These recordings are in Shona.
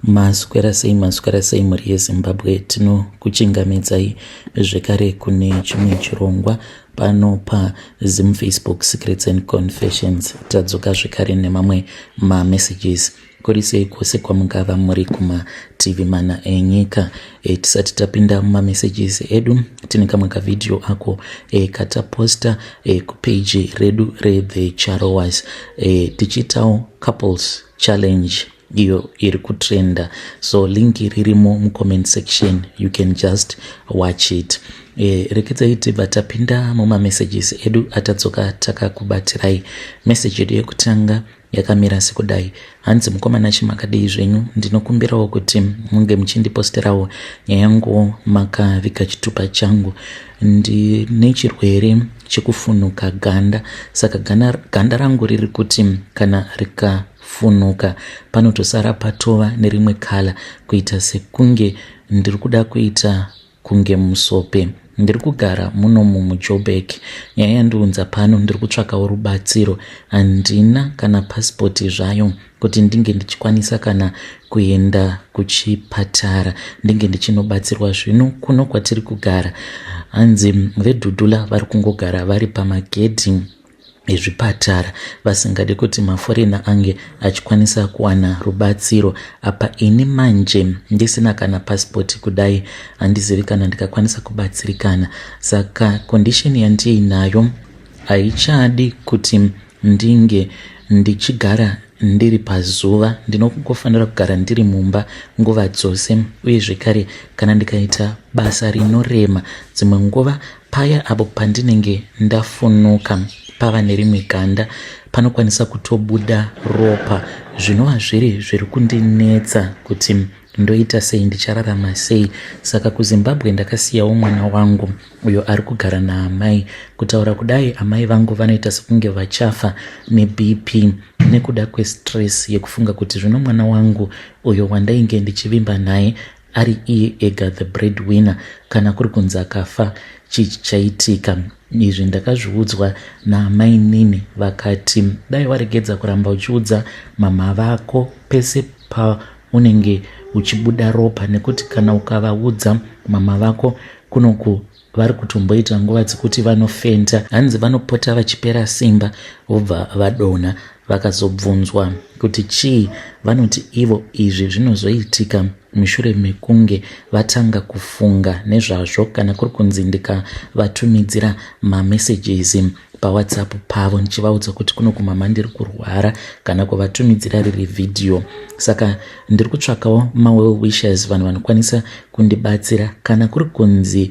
Maswera sei, maswera sei mhuri yeZimbabwe, tinokuchingamidzai zvekare kune chimwe chirongwa pano paZim Facebook Secrets and Confessions. Tadzoka zvekare nemamwe mamessages. Kuri sei kwose kwamungava muri kumativi mana enyika. Tisati tapinda mumamessages edu, tine kamwe kavhidhiyo ako kataposta kupeji redu reThe Charowas tichiitawo couples challenge iyo iri kutrenda, so link ririmo mucomment section, you can just watch it. Rekedzai tibva tapinda mumamessages edu atadzoka takakubatirai. Message yedu yekutanga yakamira sekudai. Hanzi, "Mukoma Nashe, makadii zvenyu? Ndinokumbirawo kuti munge muchindiposterawo nyaya yangu makaviga chitupa changu. Ndine chirwere chekufunuka ganda, saka ganda rangu riri kuti kana rikafunuka panotosara patova nerimwe colour, kuita sekunge ndiri kuda kuita kunge musope. Ndiri kugara munomu muJoburg. Nyaya yandiunza pano, ndiri kutsvakawo rubatsiro. Handina kana pasipoti zvayo kuti ndinge ndichikwanisa kana kuenda kuchipatara ndinge ndichinobatsirwa. Zvino kuno kwatiri kugara, hanzi vedhudhula vari kungogara vari pamagedhi ezvipatara, vasingadi kuti maforeigner ange achikwanisa kuwana rubatsiro. Apa ini manje ndisina kana pasipoti kudai, handizivi kana ndikakwanisa kubatsirikana. Saka condition yandiinayo haichadi kuti ndinge ndichigara ndiri pazuva. Ndinongofanira kugara ndiri mumba nguva dzose. Uye zvekare kana ndikaita basa rinorema, dzimwe nguva paya apo pandinenge ndafunuka pava nerimwe ganda, panokwanisa kutobuda ropa, zvinova zviri zviri kundinetsa kuti ndoita sei, ndichararama sei. Saka kuZimbabwe ndakasiyawo mwana wangu uyo ari kugara naamai. Kutaura kudai, amai vangu vanoita sekunge vachafa neBP nekuda kwestress yekufunga kuti zvino mwana wangu uyo wandainge ndichivimba naye ari iye ega the bread winner, kana kuri kunzi akafa, chii chichaitika? Izvi ndakazviudzwa naamainini, vakati dai waregedza kuramba uchiudza mama vako pese paunenge uchibuda ropa, nekuti kana ukavaudza mama vako kunoku, vari kutomboita nguva dzekuti vanofenta." Hanzi vanopota vachipera simba, vobva vadonha. Vakazobvunzwa kuti chii, vanoti ivo izvi zvinozoitika mushure mekunge vatanga kufunga nezvazvo, kana kuri kunzi ndikavatumidzira mamessages paWhatsApp pavo ndichivaudza kuti kuno kumama ndiri kurwara, kana kuvatumidzira riri vhidhiyo. Saka ndiri kutsvakawo mawell wishers, vanhu vanokwanisa kundibatsira. Kana kuri kunzi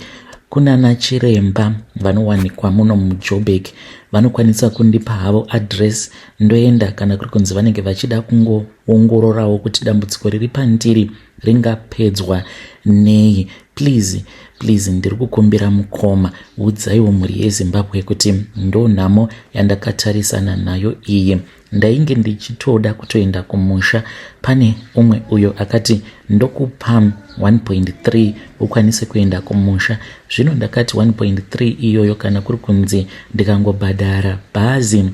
kunana chiremba vanowanikwa muno muJoburg, vanokwanisa kundipa havo address, ndoenda, kana kuri kunzi vanenge vachida kungoongororawo kuti dambudziko riri pandiri ringapedzwa nei. Please, please, ndiri kukumbira mukoma, udzaiwo mhuri yeZimbabwe kuti ndo nhamo yandakatarisana nayo iyi. Ndainge ndichitoda kutoenda kumusha. Pane umwe uyo akati ndokupa 1.3 ukwanise kuenda kumusha. Zvino ndakati 1.3 iyoyo, kana kuri kunzi ndikangobhadhara bhazi,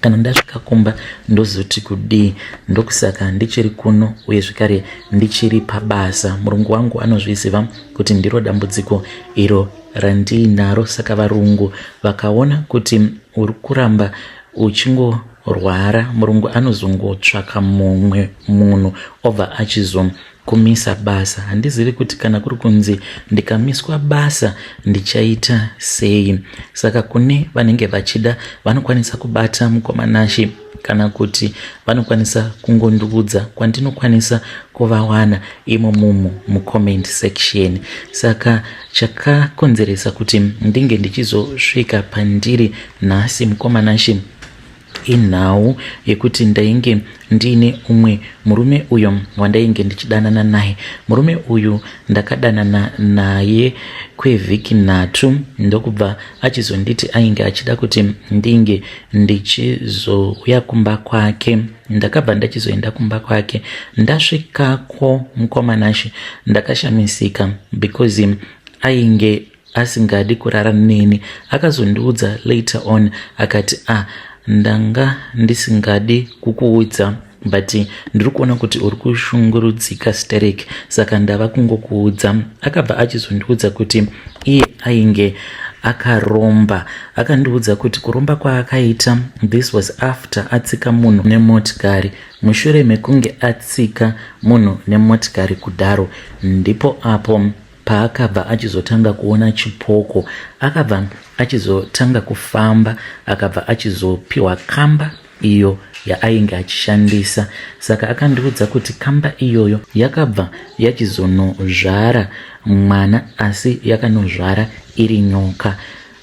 kana ndasvika kumba ndozoti kudii? Ndokusaka ndichiri kuno, uye zvekare ndichiri pabasa. Murungu wangu anozviziva kuti ndiro dambudziko iro randiinaro. Saka varungu vakaona kuti uri kuramba uchingorwara, murungu anozongotsvaka mumwe munhu, obva achizokumisa basa. Handizivi kuti kana kuri kunzi ndikamiswa basa ndichaita sei. Saka kune vanenge vachida, vanokwanisa kubata mukoma Nashe, kana kuti vanokwanisa kungondiudza kwandinokwanisa kuvawana imo mumu mucomment section. Saka chakakonzeresa kuti ndinge ndichizosvika pandiri nhasi, mukoma Nashe, inhau yekuti ndainge ndiine umwe murume uyo wandainge ndichidanana naye. Murume uyu ndakadanana naye kwevhiki 3, ndokubva achizonditi ainge achida kuti ndinge ndichizouya kumba kwake. Ndakabva ndachizoenda kumba kwake. Ndasvikako, mukoma Nashe, ndakashamisika because ainge asingadi kurara neni. Akazondiudza later on akati, "Ah, ndanga ndisingadi kukuudza But ndiri kuona kuti uri kushungurudzika sterek, saka ndava kungokuudza. Akabva achizondiudza kuti iye ainge akaromba. Akandiudza kuti kuromba kwaakaita, this was after atsika munhu nemotikari. Mushure mekunge atsika munhu nemotikari kudaro, ndipo apo paakabva achizotanga kuona chipoko. Akabva achizotanga kufamba, akabva achizopiwa kamba iyo yaainge achishandisa. Saka akandiudza kuti kamba iyoyo yakabva yachizonozvara mwana, asi yakanozvara iri nyoka.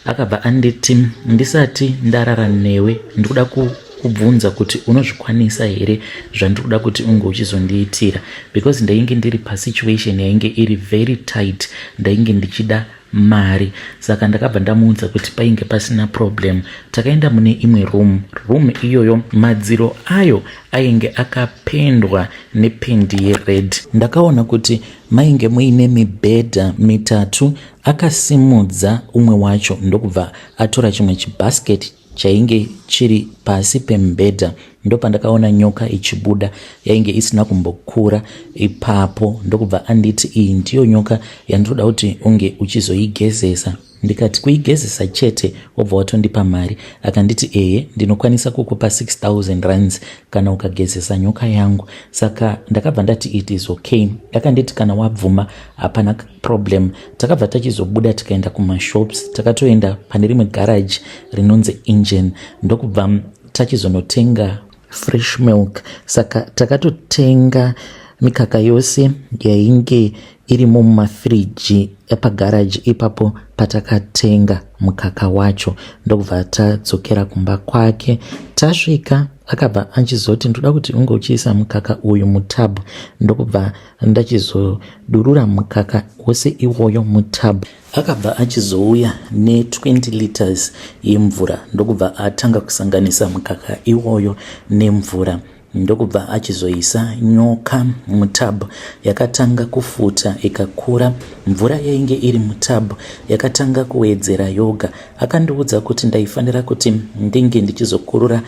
Akabva anditi, "Ndisati ndarara newe, ndikuda kubvunza kuti unozvikwanisa here zvandiri kuda kuti unge uchizondiitira?" Because ndainge ndiri pasituation yainge iri very tight, ndainge ndichida mari. Saka ndakabva ndamuudza kuti painge pasina problem. Takaenda mune imwe room. Room iyoyo madziro ayo ainge akapendwa nependi yered. Ndakaona kuti mainge muine mibhedha mitatu. Akasimudza umwe wacho, ndokubva atora chimwe chibhasiketi chainge chiri pasi pemubhedha. Ndopandakaona nyoka ichibuda, yainge isina kumbokura ipapo. Ndokubva anditi, "Iyi ndiyo nyoka yandinoda kuti unge uchizoigezesa." Ndikati, "Kuigezesa chete wobva watondipa mari?" Akanditi, "Ehe, ndinokwanisa kukupa 6000 rands kana ukagezesa nyoka yangu." Saka ndakabva ndati, "It is okay." Akanditi, "Kana wabvuma, hapana problem." Takabva tachizobuda, tikaenda kumashops. Takatoenda pane rimwe garage rinonzi Engine, ndokubva tachizonotenga fresh milk. Saka takatotenga mikaka yose yainge irimo mumafiriji epagaraji ipapo. Patakatenga mukaka wacho, ndokubva tadzokera kumba kwake. Tasvika, akabva achizoti, "Ndoda kuti unge uchiisa mukaka uyu mutub." Ndokubva ndachizodurura mukaka wose iwoyo mutub. Akabva achizouya ne20 liters yemvura, ndokubva atanga kusanganisa mukaka iwoyo nemvura, ndokubva achizoisa nyoka mutub. Yakatanga kufuta, ikakura. Mvura yainge iri mutub yakatanga kuwedzera yoga. Akandiudza kuti ndaifanira kuti ndinge ndichizokurura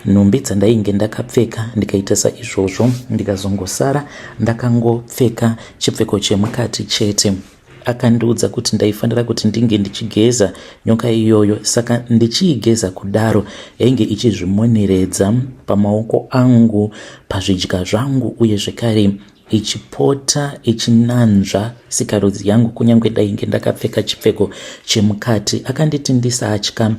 nhumbi dzandainge ndakapfeka. Ndikaita saizvozvo, ndikazongosara ndakangopfeka chipfeko chemukati chete. Akandiudza kuti ndaifanira kuti ndinge ndichigeza nyoka iyoyo. Saka ndichiigeza kudaro, yainge ichizvimoneredza pamaoko angu, pazvidya zvangu, uye zvekare ichipota ichinanzva sikarudzi yangu, kunyange ndainge ndakapfeka chipfeko chemukati. Akanditi ndisatya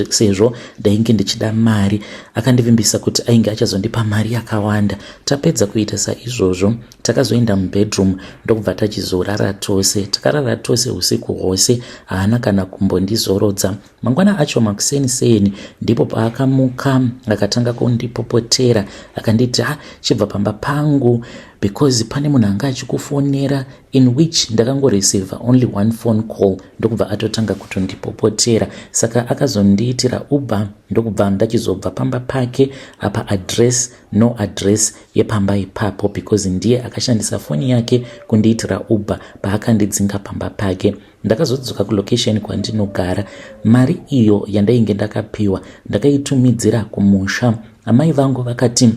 sezvo ndainge ndichida mari. Akandivimbisa kuti ainge achazondipa mari yakawanda. Tapedza kuita saizvozvo, takazoenda mubedroom, ndokubva tachizorara tose. Takarara tose usiku hwose, haana kana kumbondizorodza. Mangwana acho makuseni seni, ndipo paakamuka akatanga kundipopotera. Akanditi, "Ha, chibva pamba pangu because pane munhu anga achikufonera," in which ndakangoreceiva only one phone call. Ndokubva atotanga kutondipopotera. Saka akazondiitira Uber, ndokubva ndachizobva pamba pake. Apa address, no address yepamba ipapo, because ndiye akashandisa foni yake kundiitira Uber paakandidzinga pamba pake. Ndakazodzoka kulocation kwandinogara. Mari iyo yandainge ndakapiwa ndakaitumidzira kumusha. Amai vangu vakati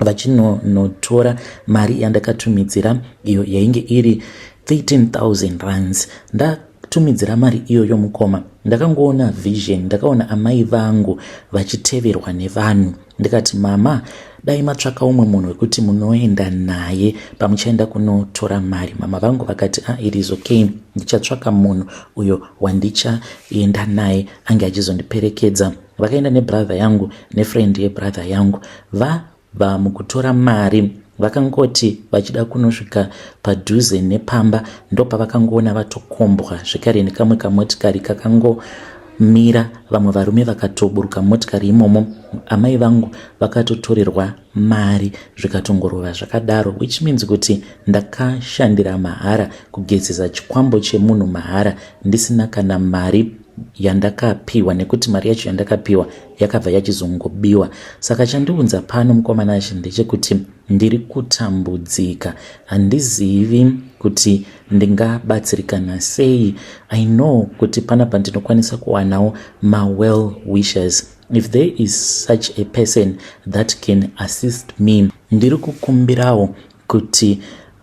vachinonotora mari yandakatumidzira, iyo yainge iri 13,000 rands. Ndatumidzira mari iyoyo mukoma, ndakangoona vision. Ndakaona amai vangu vachiteverwa nevanhu. Ndikati, "Mama, dai matsvaka umwe munhu wekuti munoenda naye pamuchaenda kunotora mari." Mama vangu vakati, "Ah, it is okay, ndichatsvaka munhu uyo wandichaenda naye ange achizondiperekedza." Vakaenda nebrother yangu nefriend yebrother yangu. Vabva mukutora mari, vakangoti vachida kunosvika padhuze nepamba, ndopavakangoona vatokombwa zvekare nekamwe kamotikari kakangomira. Vamwe varume vakatoburuka motikari imomo. Amai vangu vakatotorerwa mari, zvikatongorova zvakadaro, which means kuti ndakashandira mahara, kugezesa chikwambo chemunhu mahara, ndisina kana mari yandakapiwa, nekuti mari yacho yandakapiwa yakabva yachizongobiwa. Saka chandiunza pano, mukomana achi, ndechekuti ndiri kutambudzika. Handizivi kuti ndingabatsirikana sei. I know kuti panapa ndinokwanisa kuwanawo mawell wishers. If there is such a person that can assist me, ndiri kukumbirawo kuti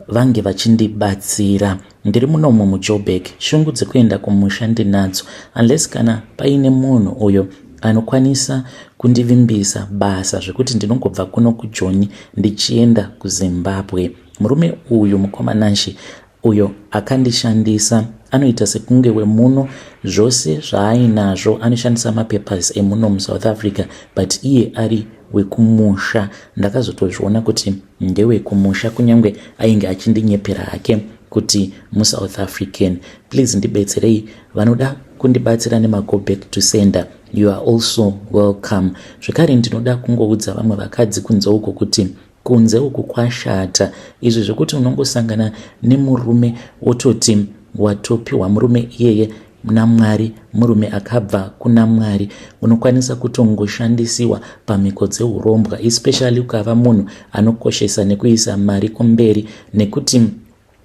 vange vachindibatsira. Ndiri munomu muJoburg, shungu dzekuenda kumusha ndinadzo, unless kana paine munhu uyo anokwanisa kundivimbisa basa zvekuti ndinongobva kuno kuJoni ndichienda kuZimbabwe. Murume uyu, mukoma Nashe, uyo akandishandisa, anoita sekunge wemuno. Zvose zvaainazvo anoshandisa mapapers emuno muSouth Africa, but iye ari wekumusha. Ndakazotozviona kuti ndewekumusha, kunyange ainge achindinyepera hake kuti muSouth African. Please ndibetserei. Vanoda kundibatsira nemago back to sender, you are also welcome. Zvekare ndinoda kungoudza vamwe vakadzi kunze uko kuti kunze uku kwashata. Izvi zvekuti unongosangana nemurume wototi watopiwa murume iyeye naMwari, murume akabva kuna Mwari, unokwanisa kutongoshandisiwa pamhiko dzeurombwa, especially ukava munhu anokoshesa nekuisa mari kumberi. Nekuti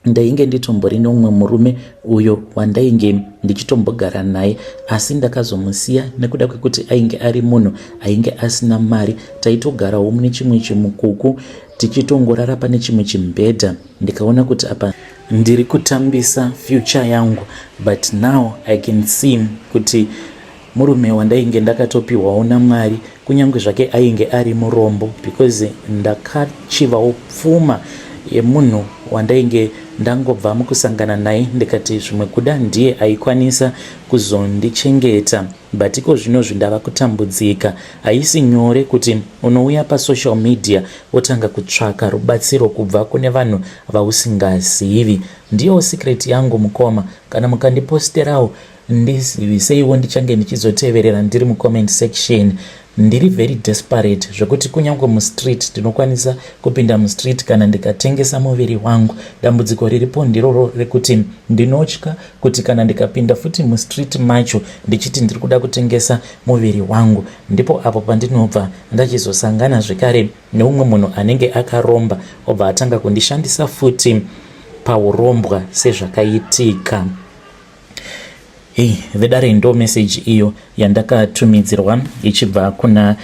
ndainge nditombori neumwe murume uyo wandainge ndichitombogara naye, asi ndakazomusiya nekuda kwekuti ainge ari munhu ainge asina mari. Taitogarawo mune chimwe chimukuku, tichitongorara pane chimwe chimubhedha. Ndikaona kuti apa ndiri kutambisa future yangu, but now I can see kuti murume wandainge ndakatopiwawo naMwari, kunyange zvake ainge ari murombo, because ndakachivawo pfuma yemunhu wandainge ndangobva mukusangana naye. Ndikati zvimwe kuda ndiye aikwanisa kuzondichengeta, but iko zvinozvi ndava kutambudzika. Haisi nyore kuti unouya pasocial media wotanga kutsvaka rubatsiro kubva kune vanhu vausingazivi. Ndiyo secret yangu, mukoma. Kana mukandiposterawo, ndiziviseiwo, ndichange ndichizoteverera ndiri mucomment section. Ndiri very desperate zvekuti kunyange mustreet ndinokwanisa kupinda mustreet kana ndikatengesa muviri wangu. Dambudziko riripo ndiroro rekuti ndinotya kuti kana ndikapinda futi mustreet macho ndichiti ndiri kuda kutengesa muviri wangu, ndipo apo pandinobva ndachizosangana zvekare neumwe munhu anenge akaromba, obva atanga kundishandisa futi paurombwa sezvakaitika. Hei vedare, ndo meseji iyo yandakatumidzirwa ichibva kuna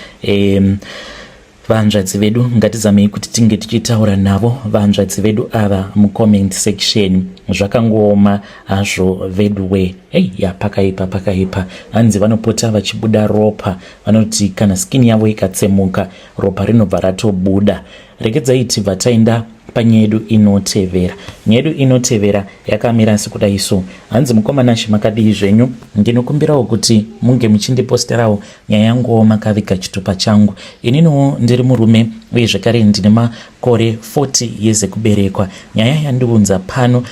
vanzvadzi vedu. Ngatizamei kuti tinge tichitaura navo vanzvadzi vedu ava mucomment section. Zvakangooma hazvo veduwe. Hei ya, pakaipa, pakaipa. Hanzi vanopota vachibuda ropa. Vanoti kana skin yavo ikatsemuka, ropa rinobva ratobuda. Regedzai tibva taenda panyaya yedu inotevera. Nyaya yedu inotevera yakamira sekudai so. Hanzi, "Mukoma Nashe, makadii zvenyu? Ndinokumbirawo kuti munge muchindiposterawo nyaya yanguwo makaviga chitupa changu. Ininiwo ndiri murume uye zvekare ndine makore 40 years ekuberekwa. Nyaya yandiunza pano,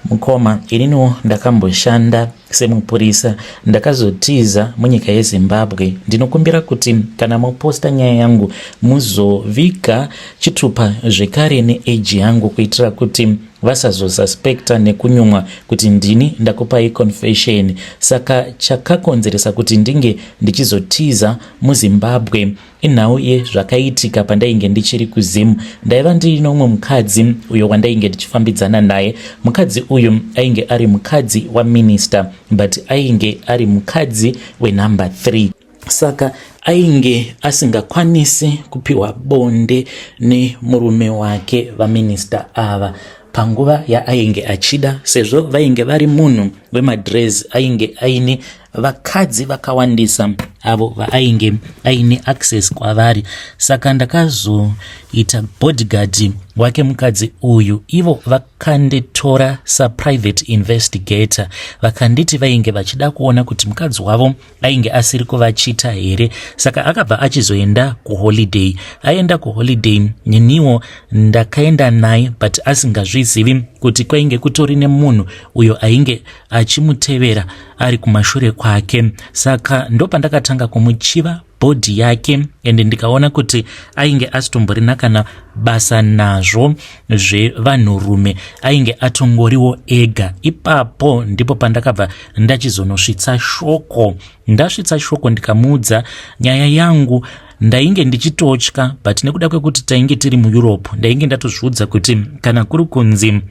mukoma, ininiwo ndakamboshanda semupurisa, ndakazotiza munyika yeZimbabwe. Ndinokumbira kuti kana muposta nyaya yangu muzoviga chitupa zvekare neage yangu, kuitira kuti vasazosuspecta nekunyumwa kuti ndini ndakupai confession. Saka chakakonzeresa kuti ndinge ndichizotiza muZimbabwe inhau yezvakaitika pandainge ndichiri kuZimu. Ndaiva ndiine umwe mukadzi uyo wandainge ndichifambidzana naye. Mukadzi uyu ainge ari mukadzi waminista, but ainge ari mukadzi wenumber 3, saka ainge asingakwanisi kupiwa bonde nemurume wake vaminista ava panguva yaainge achida, sezvo vainge vari munhu wemadress, ainge aine vakadzi vakawandisa avo vaainge aine access kwavari. Saka ndakazoita bodyguard wake mukadzi uyu. Ivo vakanditora saprivate investigator, vakanditi vainge vachida kuona kuti mukadzi wavo ainge asiri kuvachita here. Saka akabva achizoenda kuholiday. Aenda kuholiday, neniwo ndakaenda naye, but asingazvizivi kuti kwainge kutori nemunhu uyo ainge achimutevera ari kumashure kwake. Saka ndopandakatanga kumuchiva body yake, ende ndikaona kuti ainge asitomborina kana basa nazvo zvevanhurume, ainge atongoriwo ega. Ipapo ndipo pandakabva ndachizonosvitsa shoko. Ndasvitsa shoko, ndikamuudza nyaya yangu. Ndainge ndichitotya, but nekuda kwekuti tainge tiri muEurope, ndainge ndatozviudza kuti kana kuri kunzi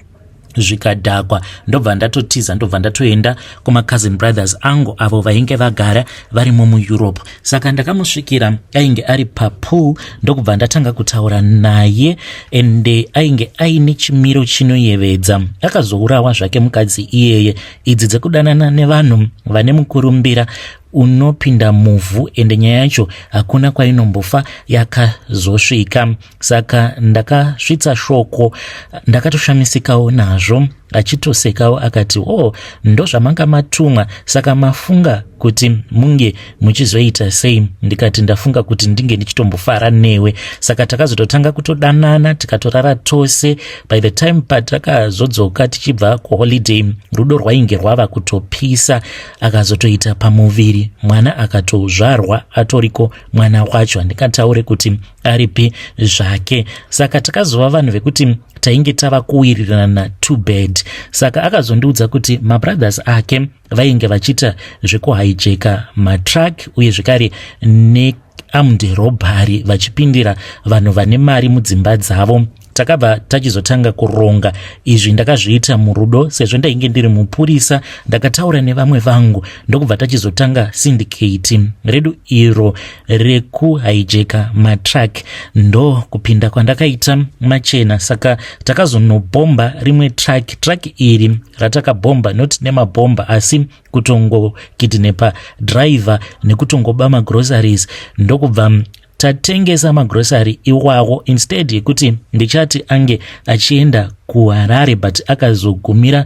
Zvikadhakwa, ndobva ndatotiza, ndobva ndatoenda kumacousin brothers angu avo vainge vagara varimo muEurope. Saka ndakamusvikira ainge ari papool, ndokubva ndatanga kutaura naye, ende ainge aine chimiro chinoyevedza. Akazourawa zvake mukadzi iyeye. Idzi dzekudanana nevanhu vane mukurumbira, unopinda muvhu, ende nyaya yacho hakuna kwainombofa yakazosvika. Saka ndakasvitsa shoko, ndakatoshamisikawo nazvo, achitosekawo akati, "O, oh, ndozvamanga matumwa. Saka mafunga kuti munge muchizoita sei?" Ndikati, "Ndafunga kuti ndinge ndichitombofara newe." Saka takazototanga kutodanana, tikatorara tose. By the time patakazodzoka tichibva kuholiday, rudo rwainge rwava kutopisa. Akazotoita pamuviri, mwana akatozvarwa, atoriko mwana wacho, handingataure kuti aripi zvake. Saka takazova vanhu vekuti tainge tava kuwirirana too bad. Saka akazondiudza kuti mabrothers ake vainge vachiita zvekuhijacka matruck, uye zvekare nearmed robbery, vachipindira vanhu vane mari mudzimba dzavo. Takabva tachizotanga kuronga izvi. Ndakazviita murudo sezvo ndainge ndiri mupurisa. Ndakataura nevamwe vangu, ndokubva tachizotanga syndicate redu iro rekuhijacka matruck. Ndo kupinda kwandakaita machena. Saka takazonobhomba rimwe truck. Truck iri ratakabhomba, not nemabhomba, asi kutongokidnapa driver nekutongoba magroceries, ndokubva tatengesa magrosari iwawo. Instead yekuti ndichati ange achienda kuHarare, but akazogumira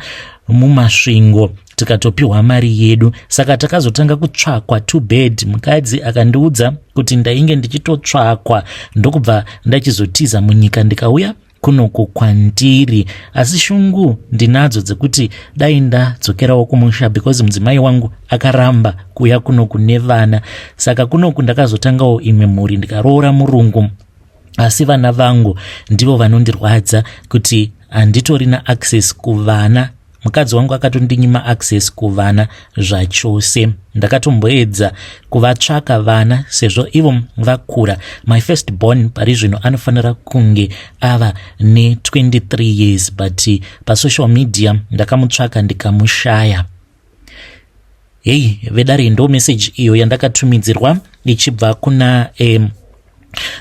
muMasvingo, tikatopiwa mari yedu. Saka takazotanga kutsvakwa too bad. Mukadzi akandiudza kuti ndainge ndichitotsvakwa, ndokubva ndachizotiza munyika, ndikauya kunoku kwandiri. Asi shungu ndinadzo dzekuti dai ndadzokerawo kumusha, because mudzimai wangu akaramba kuuya kunoku nevana. Saka kunoku ndakazotangawo imwe mhuri, ndikaroora murungu, asi vana vangu ndivo vanondirwadza, kuti handitorina access kuvana. Mukadzi wangu akatondinyima access kuvana zvachose. Ndakatomboedza kuvatsvaka vana sezvo ivo vakura. My first born pari zvino anofanira kunge ava ne23 years, but pasocial media ndakamutsvaka ndikamushaya. Hei vedare, ndo message iyo yandakatumidzirwa ichibva kuna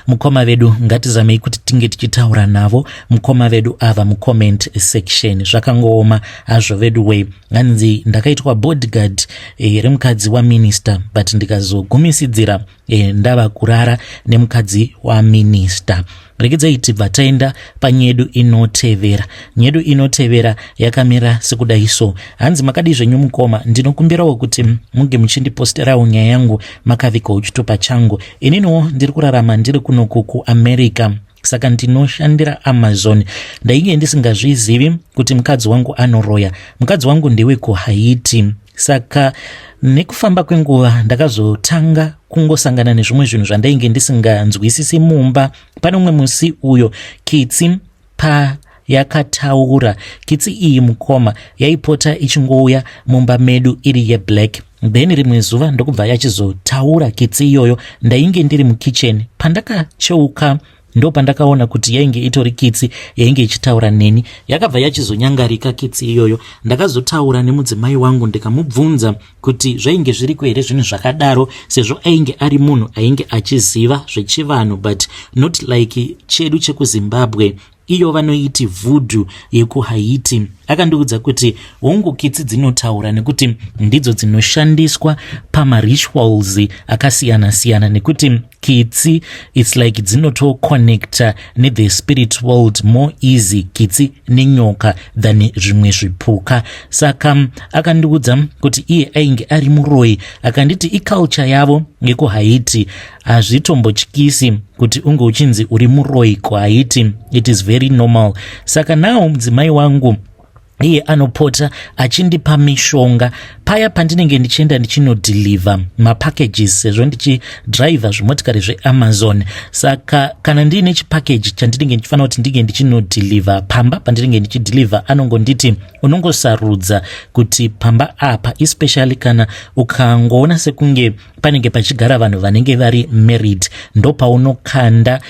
mukoma vedu. Ngatizamei kuti tinge tichitaura navo mukoma vedu ava mucomment section. Zvakangooma hazvo vedu wei. Hanzi ndakaitwa bodyguard remukadzi waminister, but ndikazogumisidzira ndava kurara nemukadzi waminister. Regedzai tibva taenda panyedu inotevera. Nyedu inotevera yakamira sekudai so. Hanzi, "Makadii zvenyu mukoma? Ndinokumbirawo kuti munge muchindiposterawo nyaya yangu makavigawo chitupa changu. Ininiwo ndiri kurarama ndiri kunoku kuAmerica, saka ndinoshandira Amazon. Ndainge ndisingazvizivi kuti mukadzi wangu anoroya. Mukadzi wangu ndewekuHaiti. Saka nekufamba kwenguva ndakazotanga kungosangana nezvimwe zvinhu zvandainge ndisinganzwisisi mumba. Pane umwe musi uyo kitsi payakataura. Kitsi iyi mukoma yaipota ichingouya mumba medu iri yeblack. Then rimwe zuva ndokubva yachizotaura kitsi iyoyo. Ndainge ndiri mukicheni, pandakacheuka ndo pandakaona kuti yainge itori kitsi yainge ichitaura neni. Yakabva yachizonyangarika kitsi iyoyo. Ndakazotaura nemudzimai wangu, ndikamubvunza kuti zvainge zviriko here zvinhu zvakadaro, sezvo ainge ari munhu ainge achiziva zvechivanhu, but not like chedu chekuZimbabwe, iyo vanoiti voodoo yekuHaiti. Akandiudza kuti hongu, kitsi dzinotaura nekuti ndidzo dzinoshandiswa pamarituals akasiyana-siyana, nekuti kitsi, it's like dzinotoconnecta nethe spirit world more easy, kitsi nenyoka, than zvimwe zvipuka. Saka akandiudza kuti iye ainge ari muroi. Akanditi iculture yavo yekuHaiti, hazvitombotyisi kuti unge uchinzi uri muroi kuHaiti, it is very normal. Saka nawo mudzimai wangu iye anopota achindipa mishonga paya pandinenge ndichienda ndichinodeliver mapackages, sezvo ndichidhiraivha zvimotikari zveAmazon. Saka kana ndiine chipackage chandinenge ndichifanira kuti ndinge ndichinodeliver pamba pandinenge ndichideliver, anongonditi unongosarudza kuti pamba apa, especially kana ukangoona sekunge panenge pachigara vanhu vanenge vari married, ndopaunokanda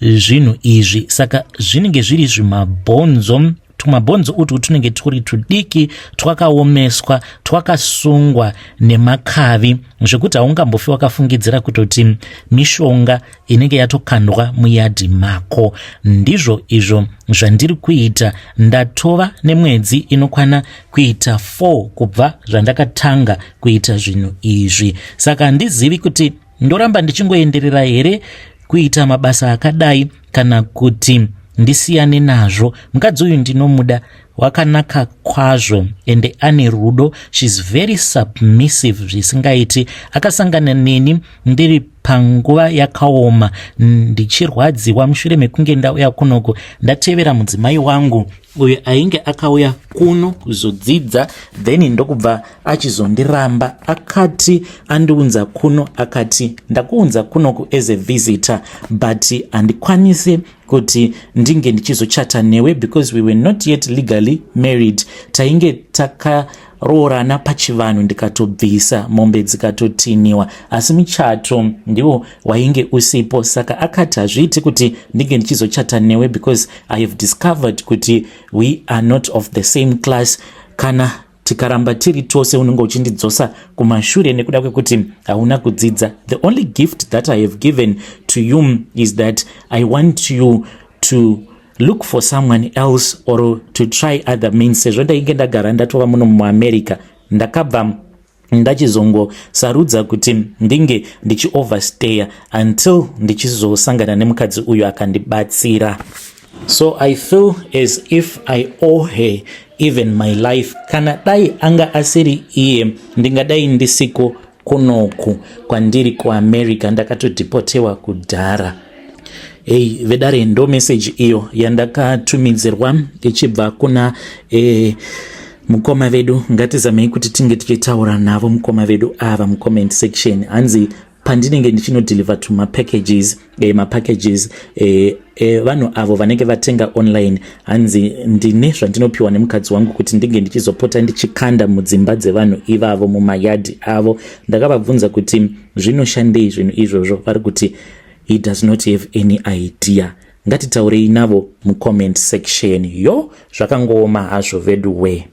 zvinhu izvi. Saka zvinenge zviri zvimabhonzo. Tumabhonzo utwu tunenge turi tudiki, twakaomeswa, twakasungwa nemakavi, zvekuti haungambofi wakafungidzira kutoti mishonga inenge yatokandwa muyadhi mako. Ndizvo izvo zvandiri kuita. Ndatova nemwedzi inokwana kuita 4 kubva zvandakatanga kuita zvinhu izvi, saka handizivi kuti ndoramba ndichingoenderera here kuita mabasa akadai kana kuti ndisiyane nazvo. Mukadzi uyu ndinomuda, wakanaka kwazvo, ende ane rudo. She's very submissive zvisingaiti. Akasangana neni ndiri panguva yakaoma, ndichirwadziwa mushure mekunge ndauya kunoko ndatevera mudzimai wangu uyo ainge akauya kuno kuzodzidza, then ndokubva achizondiramba. Akati andiunza kuno, akati, "Ndakuunza kunoku as a visitor, but handikwanisi kuti ndinge ndichizochata newe," because we were not yet legally married. Tainge takaroorana pachivanhu, ndikatobvisa mombe dzikatotiniwa, asi muchato ndiwo wainge usipo. Saka akati, "Hazviiti kuti ndinge ndichizochata newe because I have discovered kuti we are not of the same class. Kana tikaramba tiri tose, unenge uchindidzosa kumashure nekuda kwekuti hauna kudzidza. The only gift that I have given to you is that I want you to look for someone else or to try other means." Sezvo ndainge ndagara ndatova muno muAmerica, ndakabva ndachizongosarudza kuti ndinge ndichioverstaya until ndichizosangana nemukadzi uyu akandibatsira. So I feel as if I owe her even my life. Kana dai anga asiri iye, ndingadai ndisiko kunoku kwandiri kuAmerica, ndakatodeportewa kudhara. Ei vedare, ndo meseji iyo yandakatumidzirwa ichibva kuna mukoma vedu. Ngatizamei kuti tinge tichitaura navo mukoma vedu ava mucomment section. Hanzi, pandinenge ndichinodeliver tumapackages, mapackages vanhu avo vanenge vatenga online, hanzi ndine zvandinopiwa nemukadzi wangu kuti ndinge ndichizopota ndichikanda mudzimba dzevanhu ivavo, mumayadhi avo. Ndakavabvunza kuti zvinoshandei zvinhu izvozvo, vari kuti he does not have any idea. Ngatitaurei navo mucomment section. Yo, zvakangooma hazvo vedu we.